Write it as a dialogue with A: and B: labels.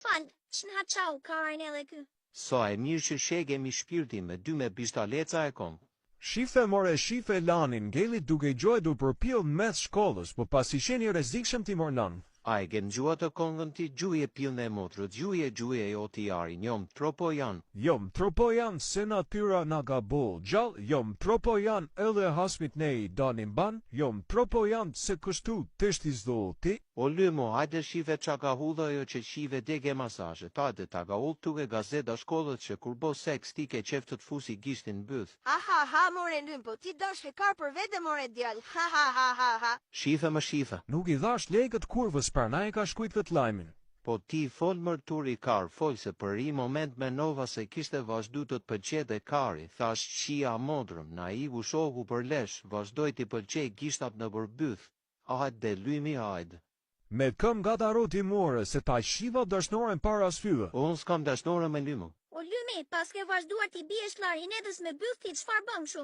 A: Fal, ç'na çau karin edhe ky.
B: Sa e mirë që shege mi shpirti me dy me bishtaleca e kom.
C: Shife more shife Lanin ngeli duke gjuajtur për pillë n'mes shkollës po pasi qenë i rrezikshëm ti mor nan.
B: A e ke ngju atë kongën ti gjuje pillën e motrës gjuje gjuje jo ti arin jom tropojan.
C: Jom tropojan se natyra na ka bo gjall jom tropojan edhe hasmit ne i danim ban jom tropojan se kështu t'eshti zoti.
B: O Lymo, hajde shife ça ka hudh ajo që qive dje ke masazhet, hajde ta ka hudh tuke gazeta shkollës që kur bo seks ti ke qef të të fusi gishtin n'byth.
D: Ha ha ha more Lym po ti dashke kar për vete more djal ha ha ha ha ha.
B: Shife më shife.
C: Nuk i dhash lekët kurvës pranaj e ka shkrujt kët lajmin.
B: Po ti fol mër turi kar fol se për i moment menova se kishte vazhdu të të pëlqete kari thash qia modrën na iku shoku për lesh vazhdoi t'i pëlqej gishtat nëpër byth hajde Lymi hajde.
C: Me këm ngatërro ti more se ta shiva dashnoren para syve.
B: Po unë s'kam dashnore me Lymo.
A: O Lymi, paske vazhduar t'i biesh klarinetës me byth ti çfarë bën kshu?